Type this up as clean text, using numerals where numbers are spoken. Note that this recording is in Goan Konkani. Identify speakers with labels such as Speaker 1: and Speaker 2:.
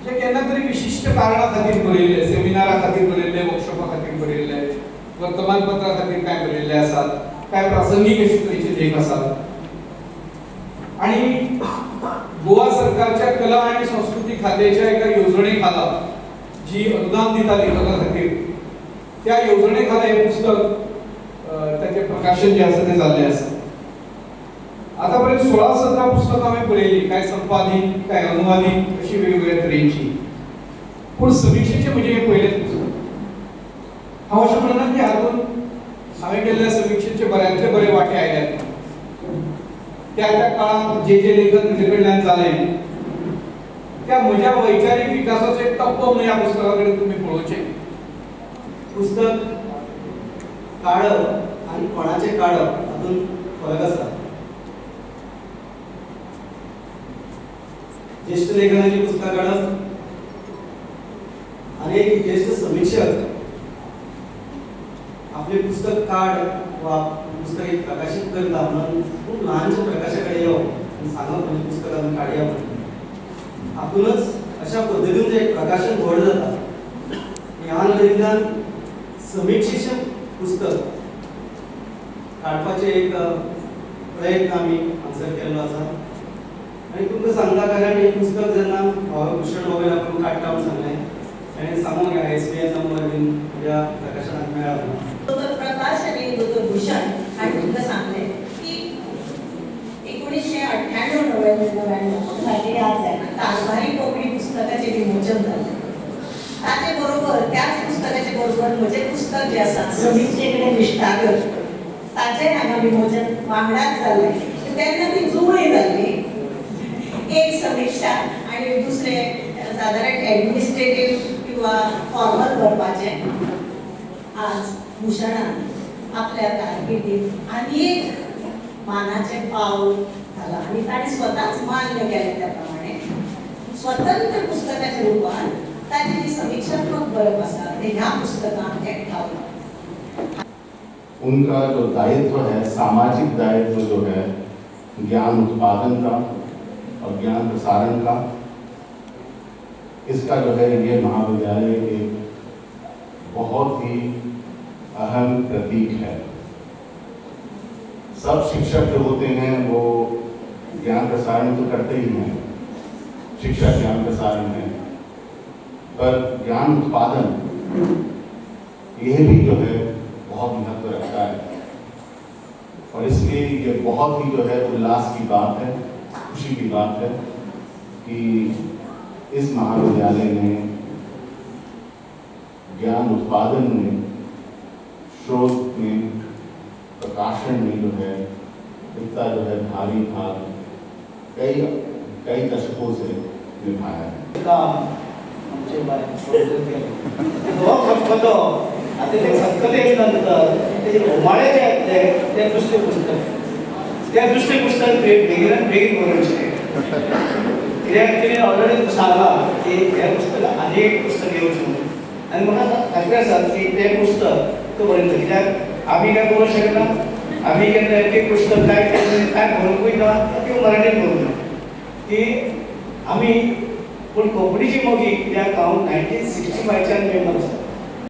Speaker 1: जे केन्ना तरी विशिश्ट कारणा खातीर बरयल्ले, सेमिनारा खातीर बरयल्ले, वर्कशॉपा खातीर बरयल्ले, वर्तमानपत्रा खातीर कांय बरयल्ले आसात, कांय प्रासंगीक अशे तरेचे लेख आसात. आणि गोवा सरकारच्या कला आणि संस्कृती खात्याच्या एका येवजणे खाला जी अनुदान दिता लेखका खातीर, त्या येवजणे खाला हे पुस्तक ताचें प्रकाशन जें आसा तें जाल्लें आसा. आतापर्यंत 16-17 पुस्तकां हांवें बरयलीं, कांय संपादीत, कांय अनुवादीत, अशी वेगवेगळ्या तरेची. पूण समिक्षेचें म्हजें हें पयलेंच पुस्तक. हांव अशें म्हणना की हातूंत हांवें केल्ल्या समिक्षेचे बऱ्यांतले बरे वांटे आयल्यात. त्या त्या काळांत जे जे लेखन म्हजे कडल्यान जालें त्या म्हज्या वैचारीक विकासाचो एक टप्पो म्हणून ह्या पुस्तका कडेन तुमी पळोवचें.
Speaker 2: पुस्तक काडप आनी कोणाचें काडप हातूंत फरक आसा. ज्येष्ठ लेखनाची पुस्तकां काडप आनी एक ज्येष्ठ समिक्षक आपलें पुस्तक काड वा पुस्तक एक प्रकाशीत करता म्हणून खूब ल्हानशा प्रकाशा कडेन येवप आनी सांगप म्हणजे पुस्तक आमी काडया म्हणून, हातूनच अशा पद्दतीन जें प्रकाशन व्हड जाता. ह्या नदरेंतल्यान समिक्षेचें पुस्तक काडपाचें एक प्रयत्न आमी हांगासर केल्लो आसा. आनी तुमकां सांगता, कारण हें पुस्तक जेन्ना भूषण बाबान आपूण काडटा म्हूण सांगलें, ताणें सांगूंक ISBN number बीन म्हज्या प्रकाशनाक मेळ्ळा म्हणून.
Speaker 3: दोतोर प्रकाश आनी दोतोर भूषण हांणी तुमकां सांगलें की 1998 99 सारकें याद जायना, कारभारी कोंकणी पुस्तकाचें विमोचन जालें. ताचे बरोबर त्याच पुस्तकाचे बरोबर म्हजें पुस्तक जें आसा समिक्षे कडेन इश्टागत, ताचें हांगा विमोचन वांगडाच जालें. तेन्ना ती जुळणी जाल्ली, एक समिक्षा आनी दुसरें सादारण एडमिनिस्ट्रेटीव किंवा फॉर्मल बरपाचें. आज भूषणान आपल्या कारकिर्दीत आनी एक मानाचें पावल घालां आनी ताणें स्वताच मान्य केलें. त्या प्रमाणे स्वतंत्र पुस्तकाच्या रुपान ताची जी समिक्षात्मक बरप आसा तें ह्या पुस्तकांत एकठावलां.
Speaker 4: उनका जो दायित्व है, सामाजिक दायित्व जो है ज्ञान उत्पादन का और ज्ञान प्रसारण का, इसका जो है ये महाविद्यालय एक बहुत ही अहम प्रतीक है। सब शिक्षक जो होते हैं वो ज्ञान प्रसारण तो करते ही हैं, शिक्षा ज्ञान प्रसारण है, पर ज्ञान उत्पादन यह भी जो है बहुत महत्व रखता है। और इसलिए ये बहुत ही जो है उल्लास की बात है, खुशी की बात है कि इस महाविद्यालय ने ज्ञान उत्पादन में, शोध में, प्रकाशन में जो है इतना जो है भारी भाग कई कई दशकों से निभाया है।
Speaker 5: काम आमचे बाय हो खतखतो आतां ते खतखते नंतर तेजे उमाळे जे येतले ते दुसरें पुस्तक, ते दुसरें पुस्तक बेगीन बेगीन बरोवचें, कित्याक तिणें ऑलरेडी सांगलां की हें पुस्तक आनी एक पुस्तक येवचें म्हणून. आनी म्हाका खात्री आसा की तें पुस्तक तो बरयतलो, कित्याक आमी काय बरोवंक शकना, आमी केन्ना एक पुस्तक काय काय बरोवंकूय ना किंवा मराठीन बरोवंक ना की आमी पूण कोंकणीची मोगी, कित्याक हांव 1965च्यान मेंबर आसा.